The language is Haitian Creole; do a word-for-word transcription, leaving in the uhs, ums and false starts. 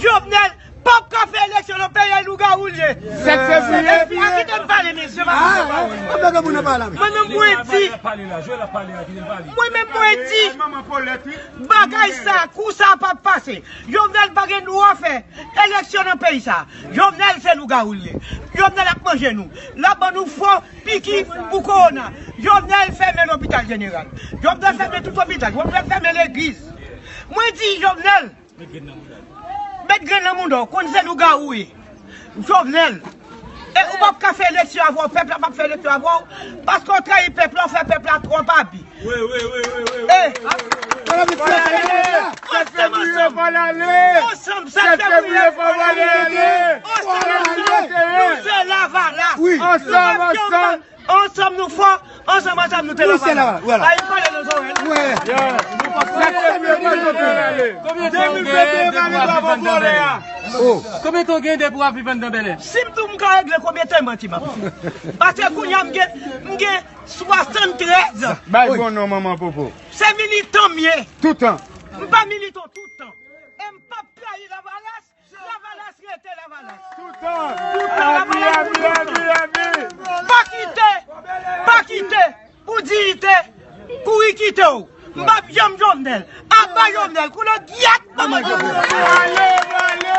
Jovenel p ap ka fè eleksyon nan peyi a, lougawou l ye. Sèt fevriye. Epi, a, kite m pale, mesye, pa kite m pale. Mwen menm, mwen di, mwen menm, mwen di, bagay sa, kou sa p ap pase. Jovenel pa gen dwa fè eleksyon nan peyi sa. Jovenel se lougawou l ye. Jovenel ap manje nou. L ap ban nou fo piki pou kowona. Jovenel fèmen lopital jeneral. Jovenel fèmen tout lopital. Jovenel fèmen legliz. Mwen di Jovenel, met grenn nan mouda w, konn se lougawou w ye. Jovenel, e ou p ap ka fè eleksyon avè w, pèp la p ap fè eleksyon avè w, paske w trayi pèp la, w fè pèp la twòp abi. Wi, wi, wi, wi, wi, wi. Ansanm, ansanm. Ansanm, sèt fevriye, fò n ale. Ansanm, ansanm. Nou se Lavalas. Ansanm, ansanm. Ansanm nou fò, ansanm, ansanm nou te Lavalas. Ay, pale nan zòrèy la. Sèt fevriye, fò n ale. Konbyen tan w gen depi w ap viv anndan Bèlè? Konbyen tan w gen depi w ap viv anndan Bèlè? Si m di w m ka regle konbyen tan, manti m ap fè. Paske kounye a m gen, m gen swasanntrèz. Bay bon non, manman popo. Se militan m ye. Toutan. M pa militan toutan. E m p ap trayi Lavalas. Lavalas rete Lavalas. Toutan. Toutan. Abi, Lavalas abi, pou toutan. Abi, abi. Pa kite, pa kite pou diyite kouri kite w. M p ap janm Jovenel. Aba Jovenel, koulè gyèt, manman Jovenel. Ale, ale.